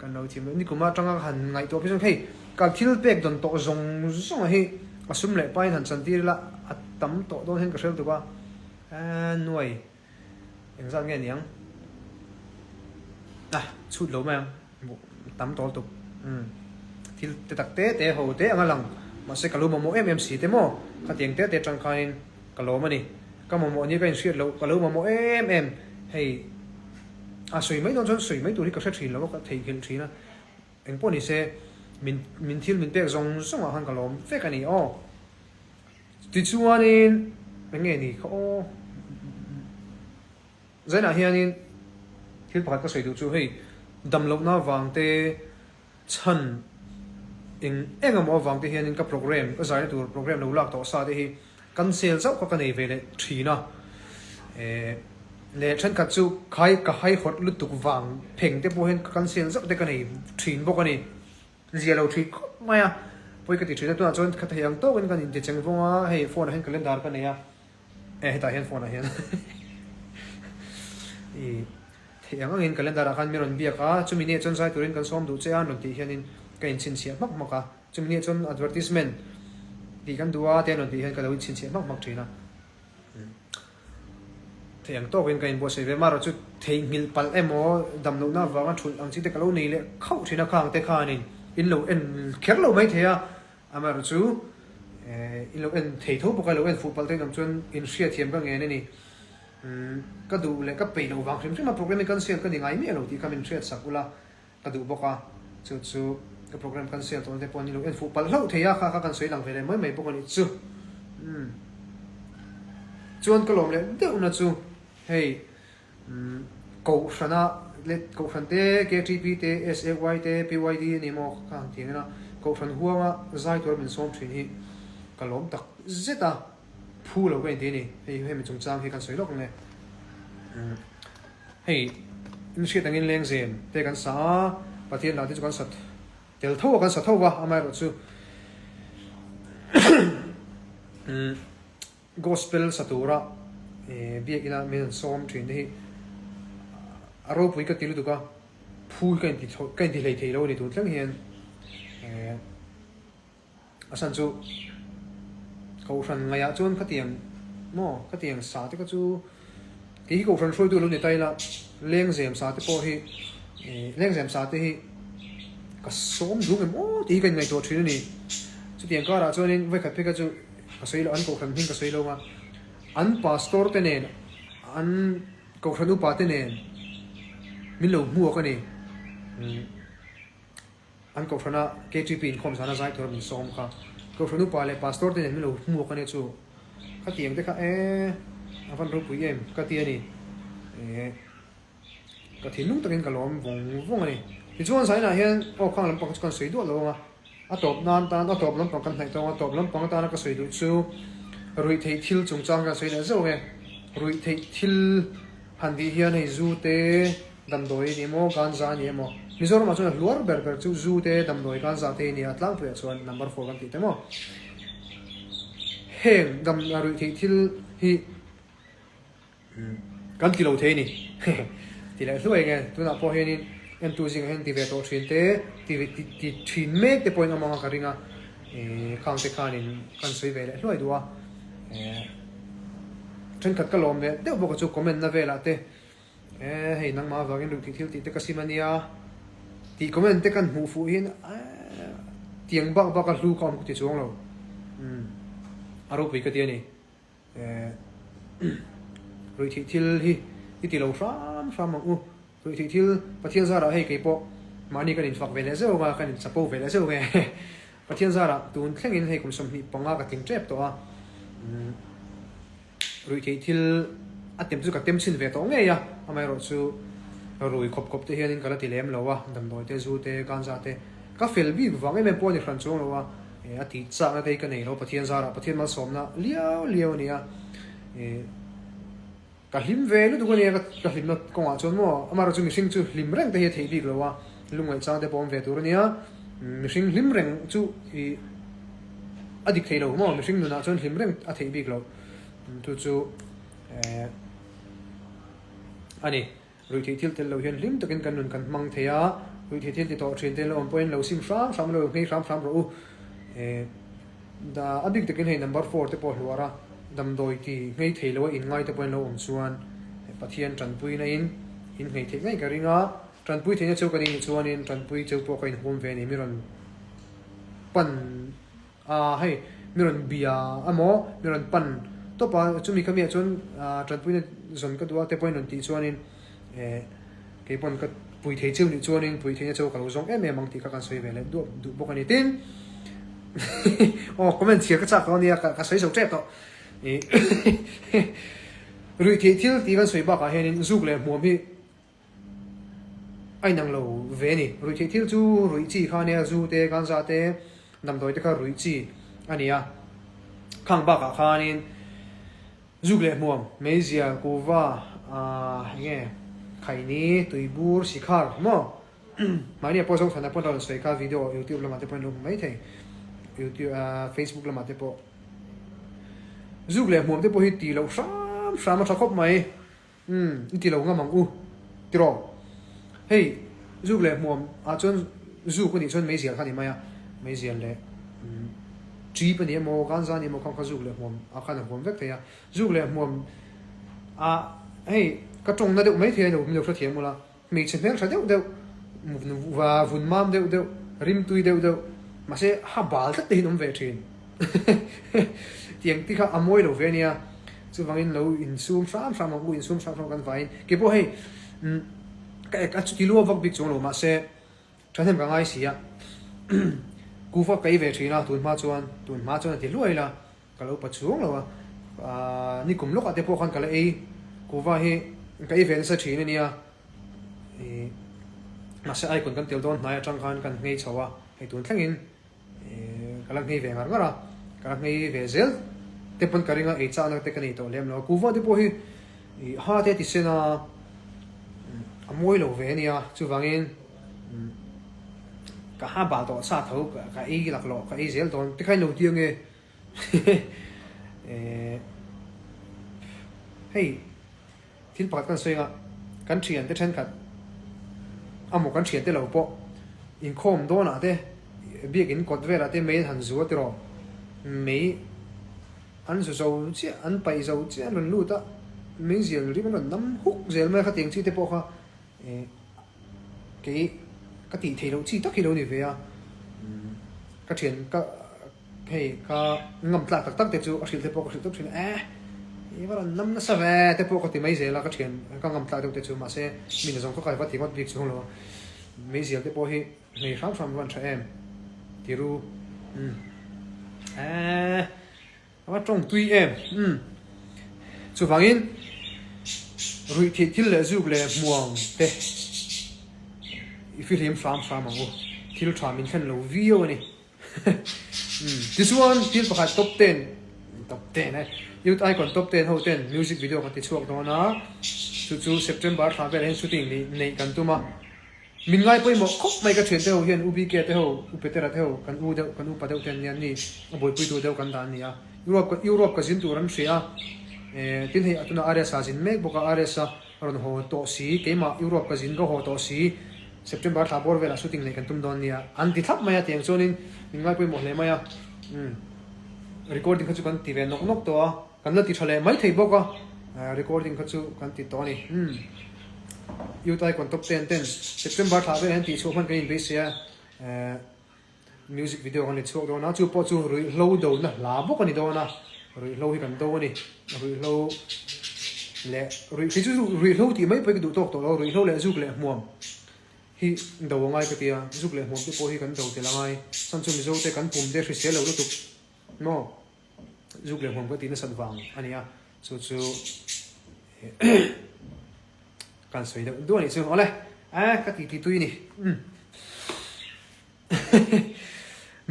kan lo thiam lo nikum atanga ka han ngaihtuah phei chuan hei ka thil pek dawn tawh zawng zawng hi a sum leh pain han chantir ila a tam tawh dawn hian ka hre lutuk a nuai Engzat nge niang? Ah, chhut lo mai ang. Tam tawl tuk. Umm. Thil te tak te te ho te anga lang. Mahse ka lo mamawh em em si te maw? Khatiang te te atang khanin ka lawm a ni. Ka mamawh nia ka inhriat loh, ka lo mamawh em em. Hei, a sawi mai dawn chuan sawi mai tur hi ka hre thin lo a, ka theihnghilh thin a. Engpawh ni se, min min thil min pek zawng zawngah khan ka lawm vek a ni aw. Tichuanin eng nge ni kha aw? Zainah hianin thil pakhat ka sawi duh chu hei damlohna avang te chhan eng eng emaw avang te hianin ka program ka zaina tur program lo lak tawh sa te hi cancel zauh kha ka nei ve leh thin a. Eh leh thenkhat chu khai ka haihawt lutuk vang pheng te pawh hian ka cancel zauh te ka nei thin bawk a ni. Zia lo thui khawp mai a, pawi ka ti thin a, tunah chuan ka thei ang tawkin kan inti cheng vawng a, hei phone ah hian calendar ka nei a, eh hetah hian phone ah hian i theih ang angin calendar ah khan min rawn biak a, chumi ni ah chuan zai turin kan sawm duh che a an rawn tih hianin ka inchhinchhiah hmak hmak a, chumi ni ah chuan advertisement tih kan duh a te an rawn tih hian ka lo inchhinchhiah hmak hmak thin a. Thei ang tawkin ka inbuatsaih ve marawh chu theihnghilh palh emaw damlohna avanga thulh ang chi te ka lo nei leh khauh thin a khang te khanin in lo en kher lo mai thei a, amaherawh chu in lo en thei tho bawk a, lo en fuh palh te in awm chuan in hriatthiam ka ngen a ni. Ka duh leh ka peih loh vang hrim hrim a program hi cancel ka ni ngai miah lo tih kha min hriatsak ula. Ka duh bawk a, chu chu ka program cancel tawh na te pawh an ni lo, en fuh palh hlauh thei a, kha kha kan sawi lang ve leh mai mai bawk a nih chu. Umm. Chuan ka lawm leh deuh na chu hei umm Kohhrana leh Kohhran te, KTP te, SAY te, PYD a ni maw kha han ti ang ena Kohhran huanga zai tura min sawm thin hi ka lawm tak zet a, phu lo ka inti a ni. Hei hemi chungchang hi kan sawi lawk ang e. Umm. Hei, in hriat angin lengzem te kan sa a, Pathian lah te chu kan sa tel tho a, kan sa tho va, amaherawh chu Gospel sa tura biakina min han sawm thin te hi a ropui ka ti lutuk a, phu hi ka inti ka inti hlei thei lo a ni tun thleng hian. A chhan chu Kohhran ngaihah chuan khatiang maw khatiang sa te kha chu kei hi Kohhran hruaitu lo ni ta ila lengzem sa te pawh hi lengzem sa te hi ka sawm dum em aw tih hi ka inngaihtuah thin a ni. Chutiang karah chuanin vawikhat phei kha chu ka sawi lo an Kohhran hming ka sawi lo a an Pastor te nen an Kohhran upa te nen min lo hmuak a ni. An Kohhrana KTP inkhawm zana zai tura min sawm kha Kohhran upa leh Pastor te nen min lo hmuak a nia chu. Khatiang te kha e a van ropui em ka ti a ni. E ka thinlung takin ka lawm vawng vawng a ni. Tichuan zainah hian aw khang lampang chu kan sawi duah lo ang a, a tawp nan tan a tawp lampang kan hnaih tawng a, tawp lampang atana ka sawi duh chu ruihtheih thil chungchang kan sawi leh zeuh ang e. Ruihtheih thil han tih hian hei zu te, Damdawi a ni emaw, ganza a ni emaw, Mizoramah chuan a hluar ber ber chu zu te, damdawi, ganza te hi a ni a, tlangpuiah chuan number four kan tih te maw. Heng dam ruih theih thil hi kan ti lo thei a ni. Ti leh hluai nge tunah pawh hianin entu zingah hian ti ve tawh thin te, ti ti thin mek te pawhin awm ang a ka ring a, khang te khanin kan sawi ve leh hluai duh a. Thenkhat ka lawm leh deuh bawk a chu comment na velah te E hei nangmah avangin ruih theih thil tih te ka sim ania tih comment te kan hmuh fuh hian tiang bak bak a hlu ka awm ka ti chuang lo umm a ropui ka ti a ni e ruih theih thil hi i ti lo hram hram ang u ruih theih thil Pathian zarah hei kei pawh mahni kan infak ve leh zeuh ang a kan inchapo ve leh zeuh ang e Pathian zarah tun thlengin hei kum 25 ka tling tep tawh a umm. Ruihtheih thil a tem chu ka tem chhin ve tawh ngei a, amaherawh chu rui khawp khawp te hianin ka la ti lem lo a, damdawi te, zu te, ganja te ka fel bik vang em em pawh a ni hran chuang lo a, a tih chakna te hi ka nei lo Pathian zarah Pathian malsawmna liau liau a ni a, ka hlim ve lutuk a nia ka hlimna kawngah chuan maw amaherawh chu mihring chu hlim reng te hi a theih bik lo a, lungngaih chang te pawh awm ve tur a nia, mihring hlim reng chu ih. A dik thei lo maw? Mihring nunah chuan hlim reng a theih bik loh. Chu chu eh a ni. Ruihtheih thil tel lo hian hlim takin kan nun kan hmang thei a, ruihtheih thil ti tawh thin te lo awm pawhin lo sim hram hram lo, nghei hram hram rawh u. Eh da a bik takin hei number four te pawh hluar a, damdawi ti nghei thei lo a inngai te pawhin lo awm chuan Pathian tanpuina in in nghei theih ngei ka ring a, Tanpui theihna cheu ka nih chuanin tanpui cheu pawh ka inhuam ve a ni. Mi rawn pan a, hei mi rawn bia emaw mi rawn pan tawp a, chumi kha miah chuan tanpuina zawn ka duh a te pawhin rawn tih chuanin eh kei pawn ka pui thei cheu nih chuanin pui theihna cheu ka lo zawng em em ang tih kha kan sawi ve leh duah duh bawk a ni. Tin, aw comment chhiar ka chak tawh a nia ka sawi zo tep tawh. Ruih theih thil tih kan sawi bakah hianin zuk leh hmuam hi A inang lo ve a ni. Ruihtheih thil chu ruih chi kha a nia, zu te, ganja te, damdawi te kha ruih chi a ni a. Khang bakah khanin zuk leh hmuam, meizial, kuva, aah eng nge, khaini, tuibur, sikhar maw? Mahni a pawh Zothana pawn a rawn sawi kha video youtube lamah te pawhin lo hmu mai thei. Youtube aah facebook lamah te pawh. Zuk leh hmuam te pawh hi tih loh hram hram a tha khawp mai. Umm, i ti lo ngam ang u, tiraw? Hei, zuk leh hmuam ah chuan zuk a nih chuan meizial kha a ni mai a, meizial leh umm ṭip a ni emaw, ganja a ni emaw kha kha zuk leh hmuam ah khan a huam vek thei a. Zuk leh hmuam ah hei ka tawngna deuh mai thei a ni lo, min lo hrethiam ula, Hmeichhe hmeltha deuh deuh, vun mam deuh deuh, rimtui deuh deuh, mahse ha bal tlat te hi an awm ve thin. Tiang te kha a mawi lo ve ania, chuvangin lo insum hram hram ang u, insum hram hram kan vaiin. Keipawh hei ka ek a chuti lua vak bik chuang lo mahse thahnem ka ngai si a, kuva ka ei ve thin a tunhma chuan, tunhma chuan a ti hluai la. Ka lo pa chuang lo a, aah nikum lawkah te pawh khan ka la ei, kuva hi ka ei ve nasa thin a nia, ih mahse icon kan tel dawn hnai atang khan kan nghei chho a, hei tun thlengin ih ka la nghei ve ngar ngar a, ka la nghei ve zel te pawn ka ring a, ei chakna te ka nei tawh lem lo a, kuva te pawh hi ih ha te a ti sen a, a mawi lo ve a nia, chuvangin ka ha bal tawh sa tho ka ei laklawh ka ei zel dawn tikhain lo ti ange. Hei thil pakhat kan sawi anga kan thiante thenkhat amaw kan thiante lo pawh inkhawm dawnah te biakin kawt velah te mei an han zu a tiraw mei an zu zo chiah an paih zo chiah an rawn lut a meizial rim an rawn nam huk zel mai a khatiang chi te pawh kha Kei ka tih theih loh chi tak hi lo ni ve a, ka thian ka hei ka ngam tlak tak tak te chu a hrilh te pawh ka hrilh tawp thin a, eh i va rawn nam nasa ve te pawh ka ti mai zel a ka thian ka ngam tlak deuh te chu mahse mi nazawng kha ka va ti ngawt bik chuang lo a, meizial te pawh hi hmei hram hram van tha em ti ru umm eh. A va tawng tui em? Umm. Chuvangin ruihtheih thil leh zuk leh hmuang te i fihlim hram hram ang u. Thil tha min thlen lo viau a ni. Umm. Tichuan thil pakhat top ten, top ten e, Youth Icon top ten ho ten music video kan ti chhuak dawn a, chu chu September thla velah hian shooting neih kan tum a. Min ngai pawimawh khawp mai ka thiante ho hian U BK te ho, U Petera te ho, kan u deuh, kan upa deuh te an nia, ni a buaipuitu deuh kan dah an ni a. Europe Europe ka zin tur an hria a, eh tin hei a tunah RS ah zin mek bawk a, RS a rawn haw tawh si, keimah Europe ka zin ka haw tawh si, September thla bawr velah shooting neih kan tum dawn nia an ti thlap mai a, tiang chuanin min ngaipawimawh hle mai a, umm recording kha chu kan ti ve nawk nawk tawh a, kan la ti tha leh mai thei bawk a, recording kha chu kan ti tawh a ni, umm Youth Icon Top Ten ten September thla velah hian tihchhuah hman kan inbeisei a, eh. Music video kan ni chhuak dawn a, chu pawh chu ruihhlo dona hla bawk a ni dawn a, ruihhlo hi kan do a ni, ruihhlo leh ruih kei chu ruihhlo tih mai pawh hi ka duh tawk tawh lo, ruihhlo leh zuk leh hmuam hi do a ngai ka ti a, zuk leh hmuam te pawh hi kan do tel a ngai, chhan chu Mizo te kan pum te hrisel lo lutuk maw zuk leh hmuam ka tih nasat vang a ni a, chu chu kan sawi deuh duah a nih chu, awle eh ka ti ti tui a ni umm.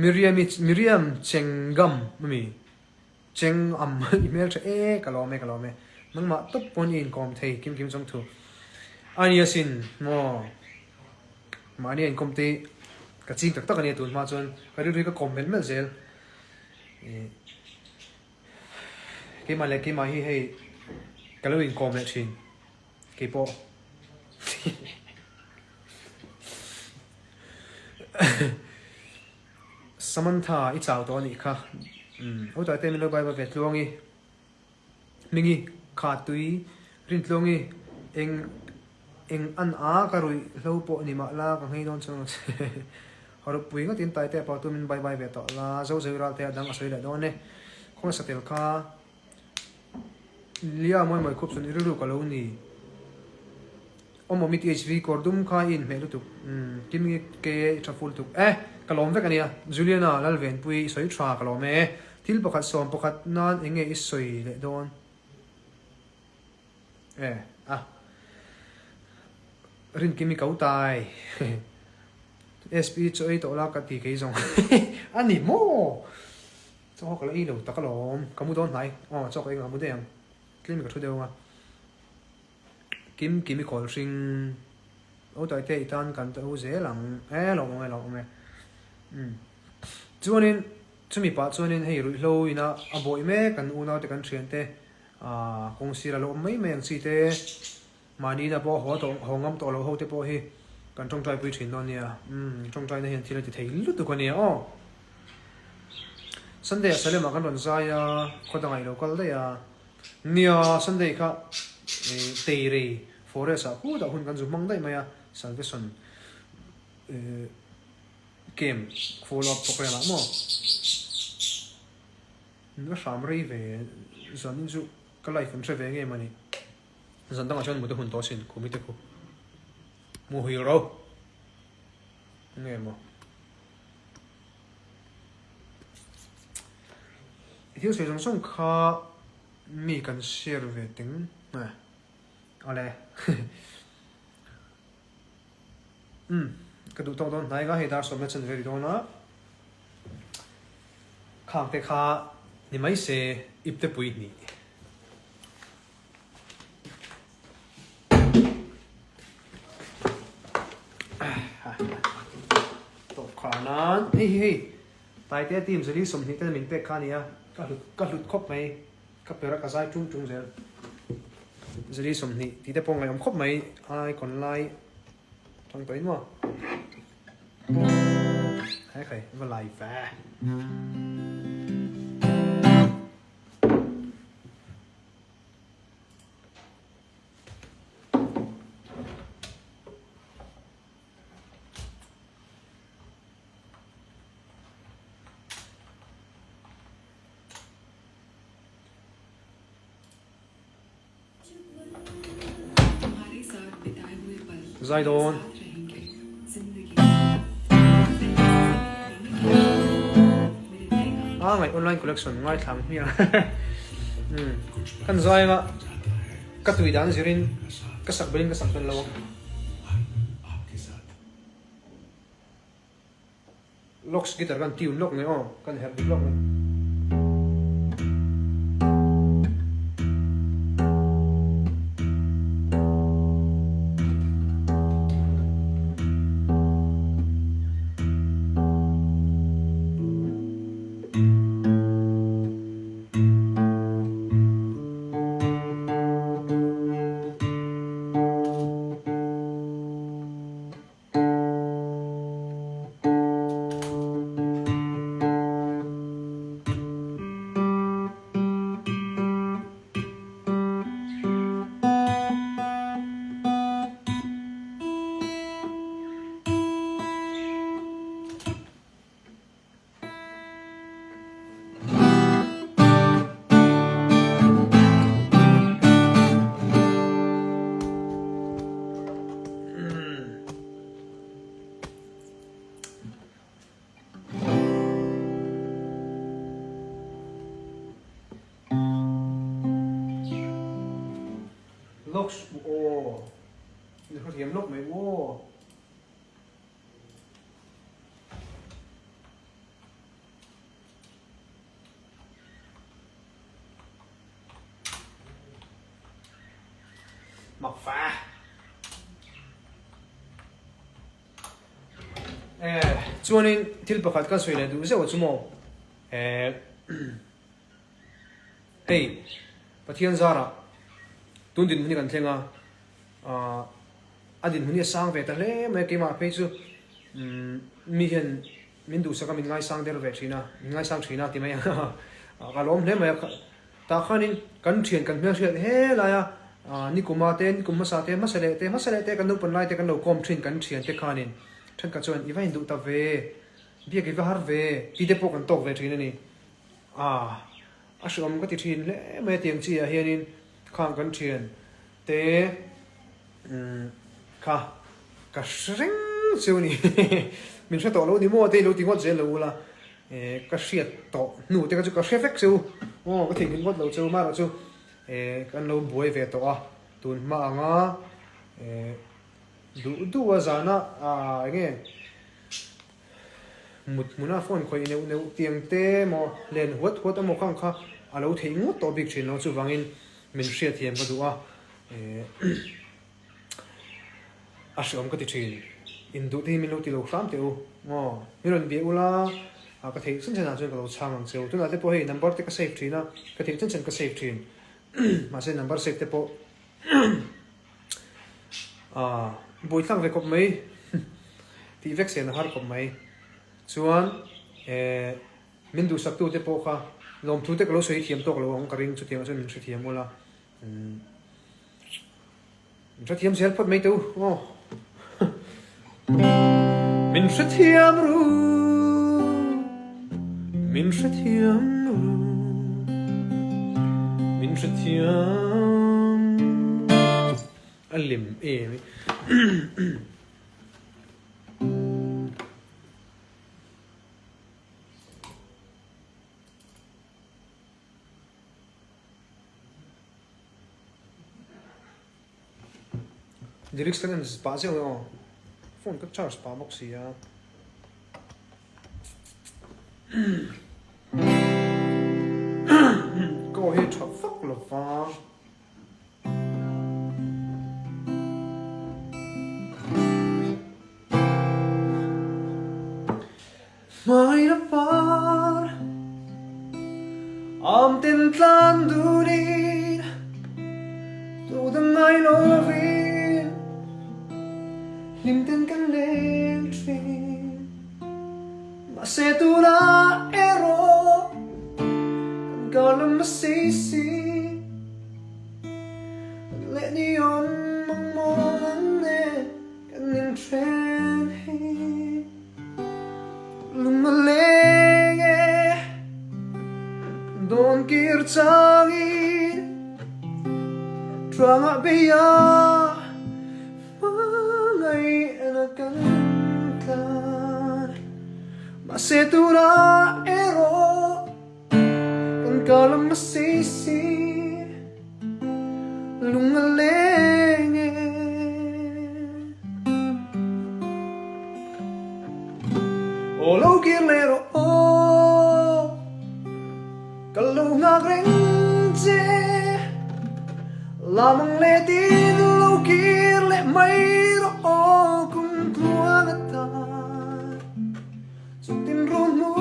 Miriam i Miriam Chengam ami Chengam i hmel tha e ka lawm e ka lawm e nangmah tawp pawn i inkawm thei kim kim chawng thu a ni asin maw mahni a inkawm te ka ching tak tak a nia tun hma chuan ka rilru hi ka kawm melh melh zel keimah leh keimah hi hei ka lo inkawm leh thin keipawh. Samantha i chau tawh a nih kha. Umm aw taite min lo bai ve Tluangi. Hmingi kha tui rin Tluangi eng eng an a ka ruih hlo pawh ni mah la ka nghei dawn chuang lo che. Harupui ngatin taite a pau tu min bai bai ve tawh la zo zai ral te a dang a sawi leh dawn e. Khawnge satel kha Lia mawi mawi khup chuan i rilru ka lo ni. Awmawmi THV kawr dum kha i inhmeh lutuk umm Kimi ke i tha full lutuk e ka lawm vek ania Juliana Lalvenpui i sawi tha ka lawm e thil pakhat sawm pakhat nan eng nge i sawi leh dawn e a Rin Kimi ko tai SP chu ei tawh la ka ti kei zawng a ni maw chaw ho ka la ei lo tak alawm ka mu dawn hnai aw chaw ka ei nga mu daih ang tlem ka thu deuh ang a. Kim Kimi kawl hring o taite i tan kan ta u zel ang e lo awm e lo awm e umm chuanin chumi pah chuanin hei ruihhlo ina a bawih mek kan unau te kan thian te ah kawng sir a lo awm mai mai ang chi te mahni ina pawh haw tawh haw ngam tawh lo ho te pawh hi kan tawngtai pui thin dawn nia umm tawngtai na hian thil a ti thei lutuk a nia aw Sunday ah Salem ah kan rawn zai a khaw dangah i lo kal daih a. Nia, Sunday kha Teirei forest ah khutah hun kan zu hmang daih mai a, Salvation camp follow up programme ah maw? Min va hram rei ve, zanin chu ka life an hre ve ngei mawni, zan dangah chuan mut a hun tawh asin, khumi te khu muhil ro nge maw? I thil sawi zawng zawng kha mi kan share ve teng e awle umm ka duh tawk dawn hnai nga hei dar sawmna chan ve ri dawn a khang te kha ni mai se ipte pui hnih. Tawp khar nan hei hi hei Taitea team zali 20 ten min pek kha a nia ka hlut ka hlut khawp mai ka per a ka zai tung tung zel zali 20 tih te pawh ngaihawm khawp mai icon lai tang tawh in maw he khai va lai ve. Zai dawn. A ngaih online collection ngaithla ang hmiang. Umm kan zai anga ka tui dan zirin ka sak belin ka sak dawn lo ang. Locks guitar kan tune lawk nge aw kan herh dik lawk nge. Lawks u aw. Min hrethiam lawk mai u aw. Mak fa. Eh, chuanin thil pakhat ka sawi leh duh zeuh chu maw. Eh, hei, Pathian zarah tun dinhmun hi kan thleng a, ah, a dinhmun hi a sang ve ta hle mai a, keimah phei chu umm mi hian min duhsak a, min ngaisang der ve thin a, min ngaisang thin a ti mai a, ka lawm hle mai a, tah khanin kan thian kan hmelhriat he lai a, nikuma te, nikum hmasa te, hmasa leh te, hmasa leh te kan naupan lai te kan lo kawm thin kan thian te khanin thenkhat chuan i va induh ta ve, biak i va har ve tih te pawh kan tawk ve thin a ni. Ah, a hreawm ka ti thin hle mai a tiang chi ah hianin khang kan thian te umm kha ka hre reng cheu a ni min hre tawh lo ni maw te i lo ti ngawt zel lo ula eh ka hriat tawh hnu te kha chu ka hre vek cheu aw ka theihnghilh ngawt lo cheu marawh chu eh kan lo buai ve tawh a tun hma anga eh duh duh a zana ah eng nge. Mut hmuna phone khawih neuh neuh tiang te emaw len huat huat emaw kha ang kha a lo theih ngawt tawh bik thin lo chuvangin min hriatthiam ka duh a eh a hreawm ka ti thin induh te hi min lo ti lo hram teh u aw min rawn bia ula ah ka theih chen chen ah chuan ka lo chhang ang che u tunah te pawh hei number te ka save thin a ka theih chen chen ka save thin mahse number save te pawh Aaa buaithlak ve khawp mai tih vek sen a har khawp mai. Chuan eh min duhsak tu te pawh kha lawmthu te ka lo sawi thiam tawk lo ang ka ring chutiang ah chuan min hrethiam ula umm min hrethiam zel phawt mai teh u aw min hrethiam ru min hrethiam ru min hrethiam a lem em Lyrics kan en pah zeuh e aw. Phone ka charge pah bawk si a. Ka aw hi tha vak lo va. Hmai a par am ten tlan dunin tu dang ngai lovin hlim ten kan leng thin mahse tunah erawh kan kar lam a sei si leh ni awm ang mawn an nen kan inthen hi. Lung a leng e, dawn kir changin Tlangah bei a hmangaih na kan tlan Mahse tunah erawh kan kar lam a sei si Lung a leng e. Aw lo kir leh rawh aw, ka lo nghak reng che. Lam ang leh tin lo kir leh mai rawh aw, kum tluang atan. Chutin run hmu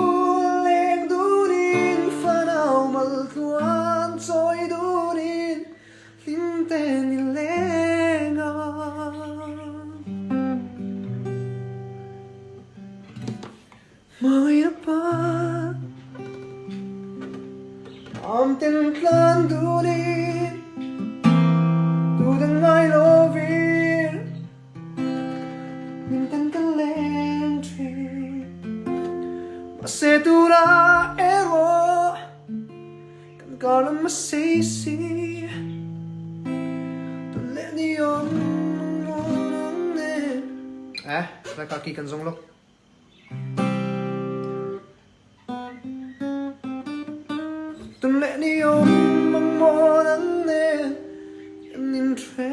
leng dunin fanau mal tluan chawi dunin hlim te ni leng a. Hmai a pa am ten tlan dunin tu dang ngai lovin Min tan ka leng thin Mahse tura erawh kan kar lam a sei si Tun leh ni awm ang nen Eh, lai ka ki kan zawng lawk. Tun leh ni awm ang mawn ang nen kan inthen.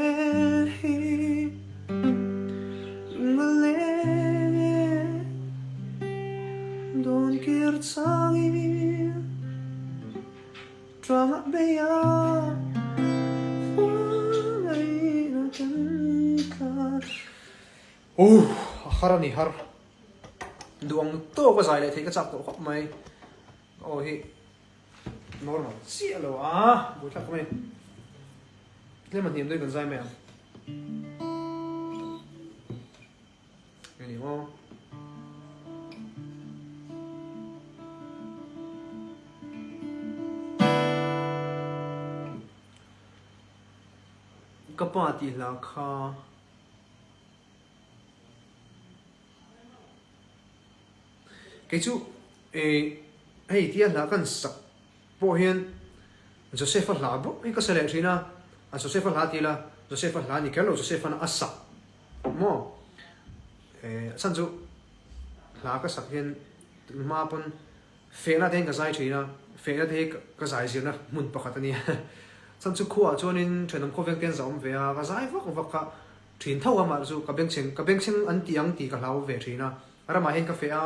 ngei a, hmangaihna kan tlan. Ohh a har a ni har. Duh ang tawk a zai leh theih ka chak tawh khawp mai. Ka aw hi normal chiah lo a, buaithlak khawp a ni. Tlem a hniam deuhin kan zai mai ang. Nge ni maw? Ka pa tih hla kha Kei chu hei tia hla kan sak pawh hian Joseph-a hla bawk hi ka sa leh thin a, a Joseph-a hla ti ila Joseph-a hla ni kher lo Joseph-a'n a sak maw a chhan chu hla ka sak hian hma pawn fehna te hian ka zai thin a, fehna te hi ka zai zirna hmun pakhat a nia chhan chu khuaah chuanin thenawm khawveng te an zah awm ve a, ka zai vak vak a. Thin tho a mah chu ka bengchheng ka bengchheng an ti ang tih ka hlau ve thin a, ramah hian ka feh a,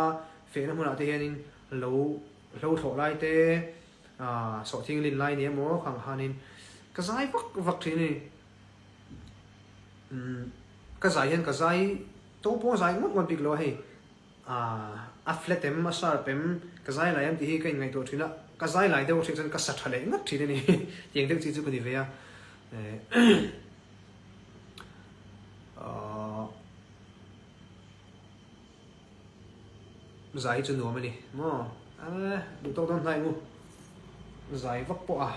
fehna hmunah te hianin lo hlo thlawh lai te aah sawhthing lin lai ni emaw khang khanin ka zai vak vak thin a ni. Umm ka zai hian ka zai to pawh zai ngawt ngawt bik lo a hei aah a flat em a sharp em ka zai lai em tih hi ka inngaihtuah thin a, ka zai lai deuh hriat chuan ka sa tha leh ngat thin a ni tiang deuh chi chu ka ni ve a eh. Zai hi chu nuam a ni maw eh duh tawk dawn hnai ngu zai vak pawh a.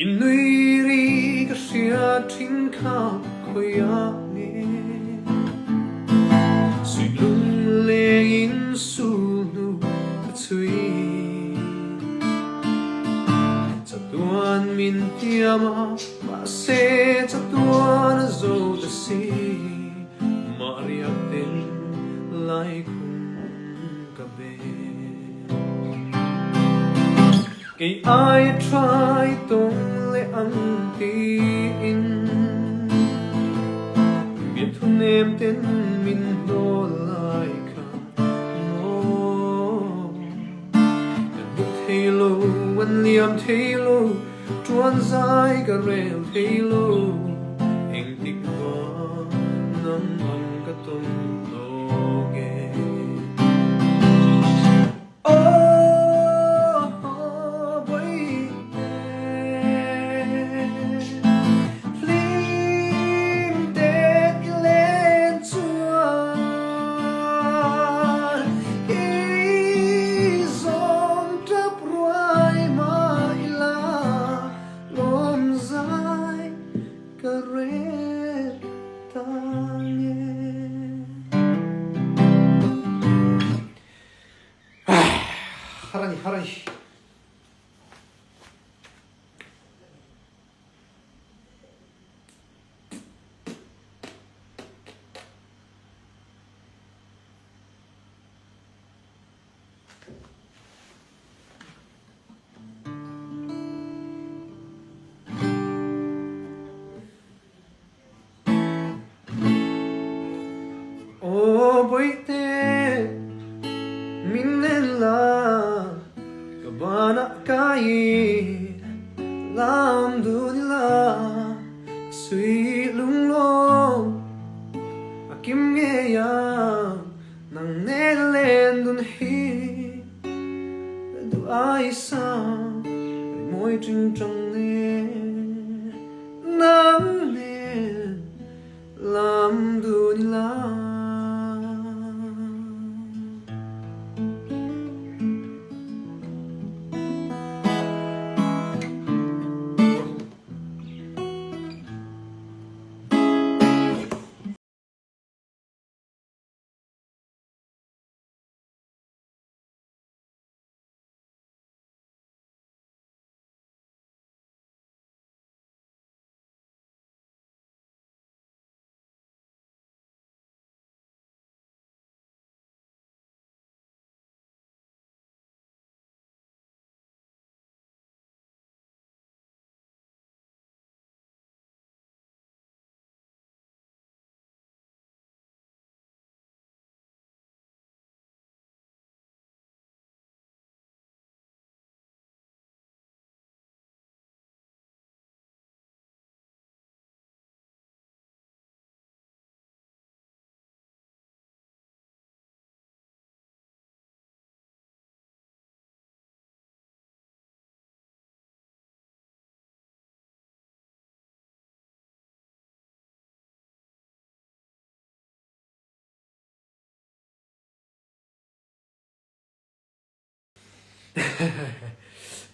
I nui ri ka hria thin kha khawiah nge Suih lung lengin sulhnu ka chhui Chatuan min tiam a mahse chatuan a zo ta si Mah riak ten laikhum ka be. Kei ai a try tawng leh ang tiin Biathu nem ten min hnawl lai kha maw Kan hmu thei lo, an liam thei lo, tuan zai ka rel thei lo Engtik hma nang ang ka tawn tawh nge. Har a ni, har a ni. Aw Bawihte, min en la, ka banah kai lam dun ila, ka suih lunglawm a kim ngei ang, nang nen len dun hi ka duh ai sang, rimawi tingtang nen. Nang nen lam dun ila.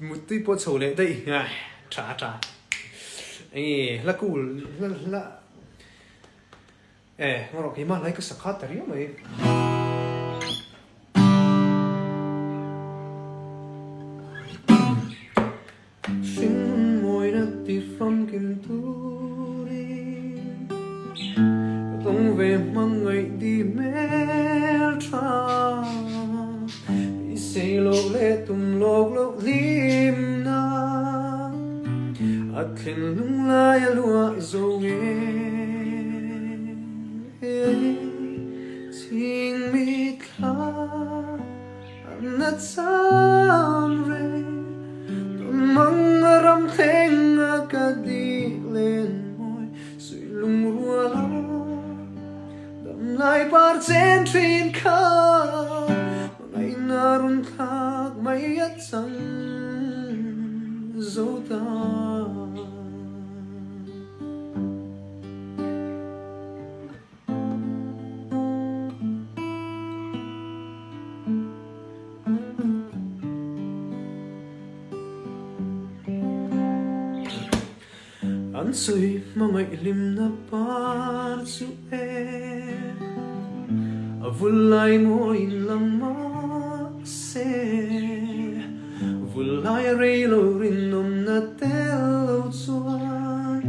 Muttui pawh chho leh daih tha tha. Enge hla cool hla hla e ngarawh keimah lai ka sakha ta riau mai. Hringmawina ti famkim turin ka tawng ve hmangaih di hmel tha. Beisei loh leh tum lawk loh hlimna a thinlung lai a luah zo nge chhing mithla. Na cham reng Tumang a ram thleng a ka di len mawi Sui lung rual a dam lai par chen thin kha Hmangaihna run thlak mai a chang zo ta. An sawi hmangaih hlimna par chu e A vul lai mawiin lang mahse Vul lai a rei lo rinawmna tel lo chuan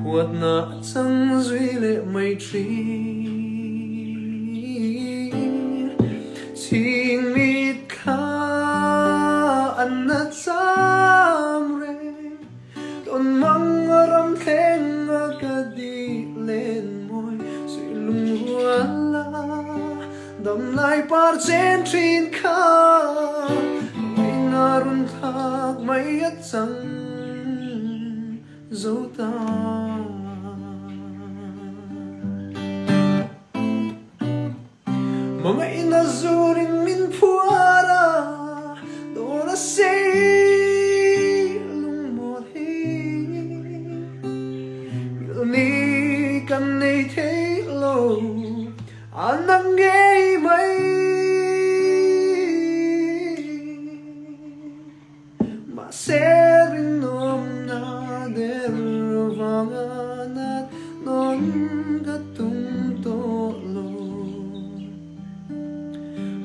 Huatna a chang zui leh mai thin. Chhing mit kha an na cham reng, tawn mang a ram thleng a ka dih len mawi suih lungrual a dam lai par chen thin kha ngaihna run thlak mai a chang zo ta. Hmangaihna zurin min phuar a, dawn a sei lungmawl hi. Milni kan nei thei lo, a nang ngei mai. Mahse rinawmna der vanga nat nawn ka tum tawh lo.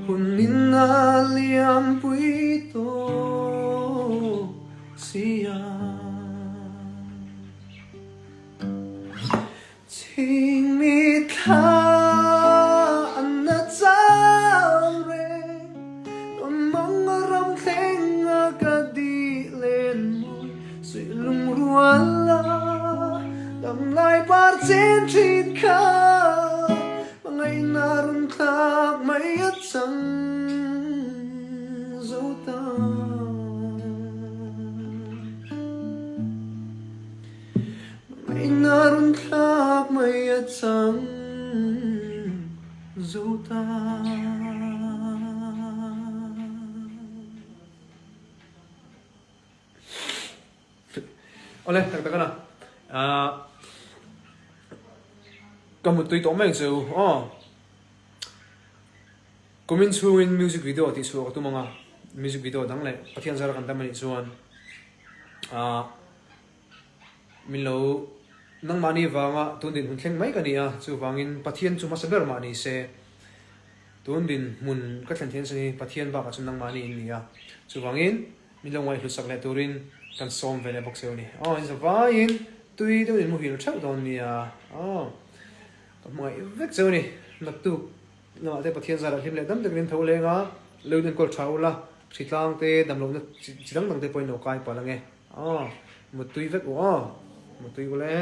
Hun in a liampui tawh sia. Chhingmi thla an na chang reng, Tawnmang a ram thleng a ka dih len mawi, Suih lungrual a damlai par chen thin kha, Hmangaihna run thlak mai a chang zo ta. Hmangaihna run thlak mai a chang zo ta. Awle, tak tak ana. Ka muttui tawh mai ang che u aw. Kumin chhungin music video tih chhuah ka tum ang a, music video dang leh Pathian zara kan dam anih chuan ah Min lo nangmahni vanga tun dinhmun thleng mai ka ni a, chuvangin Pathian chu hmasa ber mah ni se, tun dinhmun ka thlen thian hi Pathian bakah chuan nangmahni in ni a, chuvangin min lo ngaihhlutsak leh turin kan sawm ve leh bawk seu a ni. Aw, in zavaiin tui deuhin in muhil theuh dawn nia, aw, ka hmangaih vek cheu a ni, naktuk lamah te Pathian zarah hlim leh dam takin in tho leng a, lo in enkawl tha ula, hritlang te, damlohna chi dang dang te pawhin lo kai palh ang e. Aw, muttui vek u aw, muttui ule.